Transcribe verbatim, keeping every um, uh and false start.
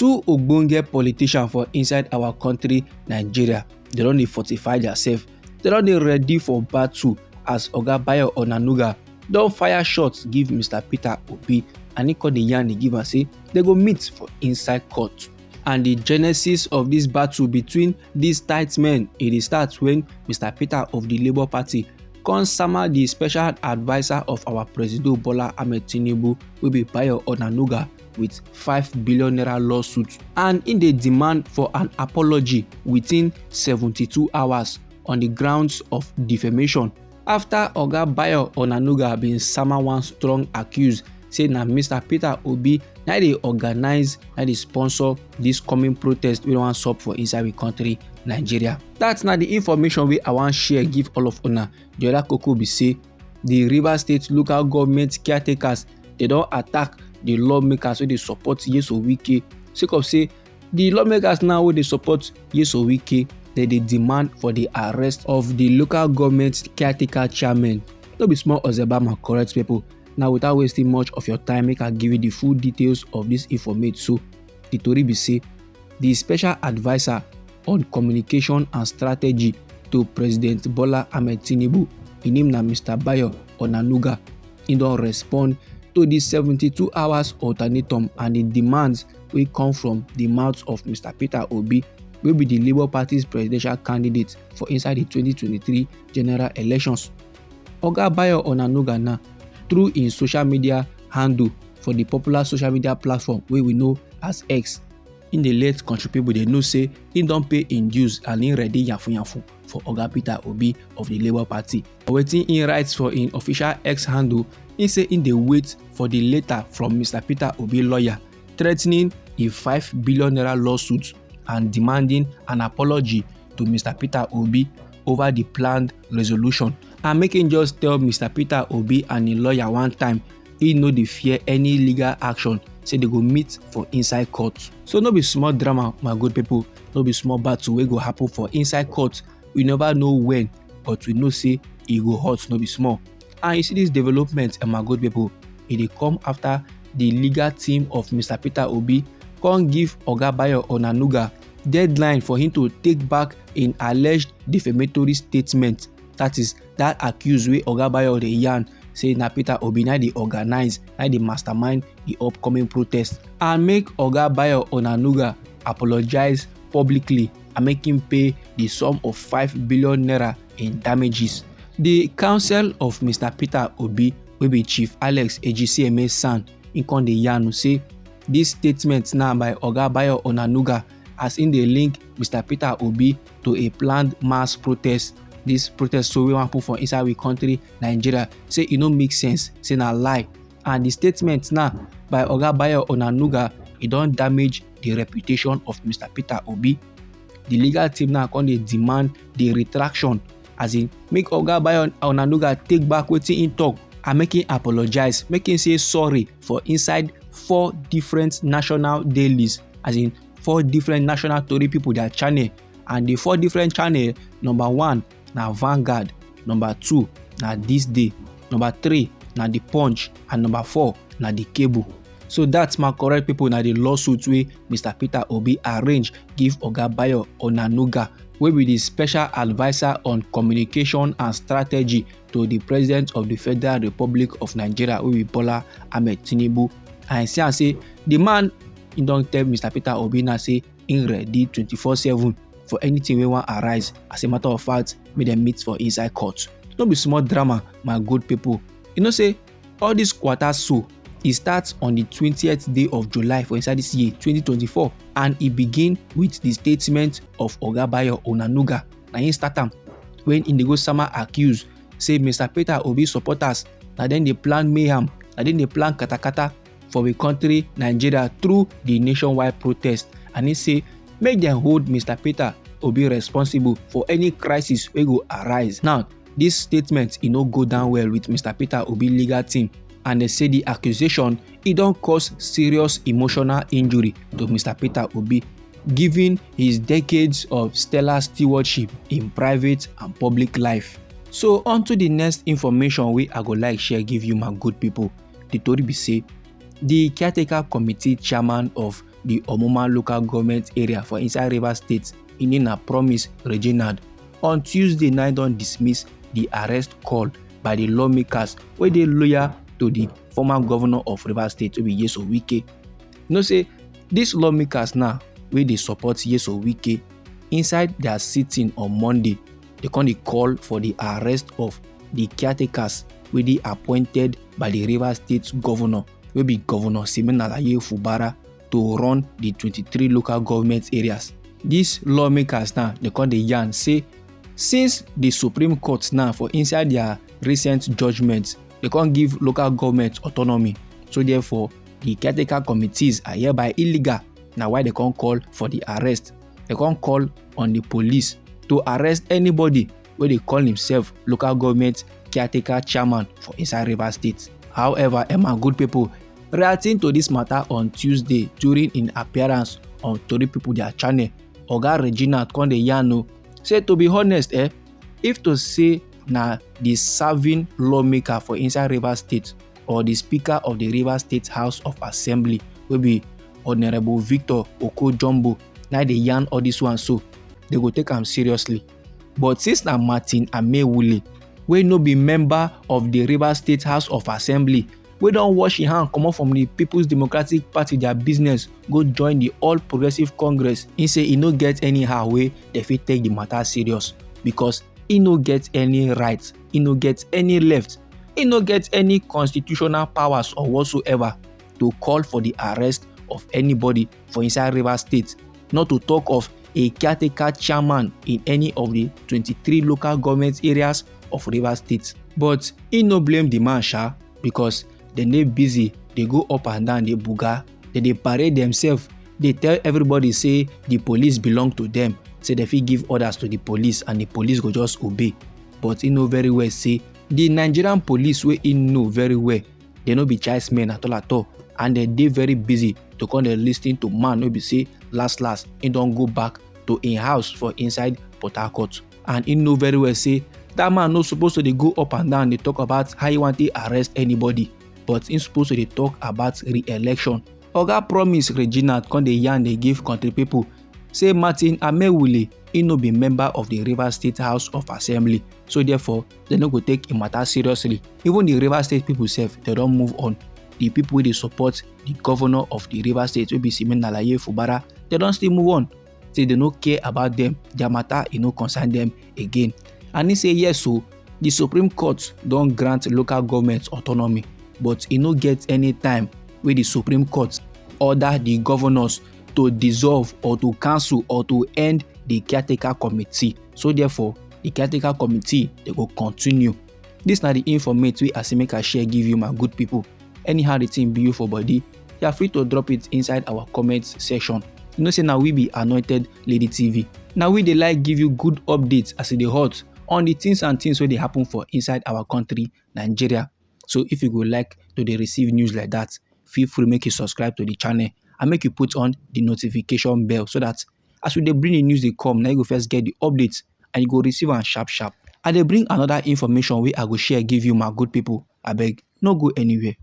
Two ogbonge politicians for inside our country, Nigeria, dem don dey fortify theirself. Dem don dey ready for battle as Oga Bayo Onanuga don fire shots give Mister Peter Obi, and he come dey yarn dey give am say dem go meet for inside court. And the genesis of this battle between these tight men, e dey start when Mister Peter of the Labour Party come sama the special adviser of our Presido Bola Ahmed Tinubu, wey be Bayo Onanuga, with five billion naira lawsuit, and im dey demand for an apology within seventy-two hours on the grounds of defamation. After Oga Bayo Onanuga bin sama one strong accuse say na Mister Peter Obi na dey organize, na dey sponsor this coming protest wey wan sup for inside we country, Nigeria. That's na the information wey I wan share give all of una. The other koko be say the Rivers State local government caretakers, they don attack the lawmakers wey dey support Nyesom Wike, sake of say the lawmakers now wey dey support Nyesom Wike, dem dey demand for the arrest of the local government caretaker chairman. No be small ozeba, my correct people. Now, without wasting much of your time, make I give you the full details of this informate. So the tori be say the special adviser on communication and strategy to President Bola Ahmed Tinubu, im name na Mister Bayo Onanuga, he don respond to the seventy-two hours ultimatum and the demands wey come from the mouth of Mister Peter Obi, wey be the Labour Party's presidential candidate for inside the twenty twenty-three general elections. Oga Bayo Onanuga na, through im social media handle for the popular social media platform wey we know as X, im dey let country people dey know say im don pay im dues and im ready yafu yafu for Oga Peter Obi of the Labour Party. Wetin im write for im official X handle, im say im dey wait for the letter from Mister Peter Obi lawyer threatening a five billion naira lawsuit and demanding an apology to Mister Peter Obi over the planned resolution, and make im just tell Mister Peter Obi and im lawyer one time, he no dey fear any legal action, say they go meet for inside court. So no be small drama, my good people, no be small battle wey go happen for inside court. We never know when, but we know say e go hot, no be small. And you see this development, eh, my good people, e dey come after the legal team of Mister Peter Obi come give Oga Bayo Onanuga deadline for him to take back im alleged defamatory statement. That is that accuse wey Oga Bayo dey yarn say na Peter Obi na dey organize, na dey mastermind the upcoming protest, and make Oga Bayo Onanuga apologize publicly and make him pay the sum of five billion naira in damages. The counsel of Mister Peter Obi, wey be Chief Alex Ejisieme son, he come dey yarn say this statement now by Oga Bayo Onanuga, as im dey link Mister Peter Obi to a planned mass protest. This protest so wey wan put for inside we country, Nigeria, say e no make sense, say na lie. And the statement now by Oga Bayo Onanuga, e don damage the reputation of Mister Peter Obi. The legal team now come dey demand the retraction, as in make Oga Bayo Onanuga take back wetin he talk and make him apologize, make him say sorry for inside four different national dailies, as in four different national tori people their channel. And the four different channel, number one na Vanguard, number two na This Day, number three na The Punch, and number four na The Cable. So that's my correct people, na the lawsuit wey Mister Peter Obi arrange give Oga Bayo Onanuga, wey be the special adviser on communication and strategy to the President of the Federal Republic of Nigeria, wey be Bola Ahmed Tinubu. And see am say the man, he don tell Mister Peter Obi now say im ready twenty-four seven for anything wey wan arise. As a matter of fact, make dem meet for inside court. No be small drama, my good people. You know say all this quarter so, e start on the twentieth day of July for inside this year, twenty twenty-four, and e begin with the statement of Oga Bayo Onanuga. Na him start am when he dey go sama accuse say Mister Peter Obi supporters, na dem dey plan mayhem, na dem dey plan katakata for we country, Nigeria, through the nationwide protest. And he say make dem hold Mister Peter Obi responsible for any crisis wey go arise. Now, this statement, e no go down well with Mister Peter Obi legal team, and they say the accusation, e don cause serious emotional injury to Mister Peter Obi, given his decades of stellar stewardship in private and public life. So, on to the next information wey I go like share give you, my good people. The tori be say, the caretaker committee chairman of the Omuma local government area for inside Rivers State, Inina Promise Reginald, on Tuesday night don dismiss the arrest call by the lawmakers wey dey loyal to the former governor of Rivers State, wey be Yeso Wike. You know say these lawmakers now wey dey support Yeso Wike, inside their sitting on Monday, they come dey call for the arrest of the caretakers wey dey appointed by the Rivers State governor, wey be Governor Siminalayi Fubara, to run the twenty-three local government areas. These lawmakers now, they come dey yarn say, since the Supreme Court now for inside their recent judgment, they come give local government autonomy. So therefore, the caretaker committees are hereby illegal. Na why they come call for the arrest. They come call on the police to arrest anybody wey dey call himself local government caretaker chairman for inside Rivers State. However, eh, my good people, reacting to this matter on Tuesday during im appearance on Tori People their channel, Oga Reginald come dey yarn o say, to be honest, eh, if to say na the serving lawmaker for inside Rivers State or the speaker of the Rivers State House of Assembly, wey be Honorable Victor Oko Jumbo, na dey yarn all this one so, they go take am seriously. But since na Martin Amewule, wey no be member of the Rivers State House of Assembly, wey don wash im hand comot from the People's Democratic Party their business, go join the All Progressive Congress, he say e no get anyhow wey they fit take the matter serious, because e no get any right, e no get any left, e no get any constitutional powers or whatsoever to call for the arrest of anybody for inside Rivers State, not to talk of a caretaker chairman in any of the twenty-three local government areas of Rivers State. But he no blame the man, sha, because dem dey busy, dey go up and down, dey buga, dem dey parade themselves, dey tell everybody say the police belong to them, say they fit give orders to the police and the police go just obey. But he know very well say the Nigerian police, wey he know very well, they no be child's men at all at all, and they dey very busy to come dey listen to man wey be say last last he don go back to im house for inside Port Harcourt, and he know very well say that man no suppose to dey go up and down dey talk about how he wan take arrest anybody, but he suppose to dey talk about re-election. Oga Promise Reginald come dey yarn dey give country people say Martin Amewule, he no be member of the Rivers State House of Assembly, so therefore they no go take im matter seriously. Even the Rivers State people sef, they don move on. The people wey dey support the governor of the Rivers State, wey be Siminalayi Fubara, they don still move on. Say they no care about them, their matter e no concern them again. And he say yes, so the Supreme Court don grant local government autonomy, but e no get any time wey the Supreme Court order the governors to dissolve or to cancel or to end the caretaker committee. So therefore, the caretaker committee, they go continue. This na the informate wey I say make I share give you, my good people. Anyhow the thing be you for body, you are free to drop it inside our comment section. You know say na we be Anointed Lady T V. Na we dey like give you good updates as e dey hot on the things and things wey dey happen for inside our country, Nigeria. So if you go like to dey receive news like that, feel free make you subscribe to the channel and make you put on the notification bell, so that as we dey bring the news dey come, na you go first get the updates and you go receive am sharp sharp. I dey bring another information wey I go share give you, my good people. Abeg, no go anywhere.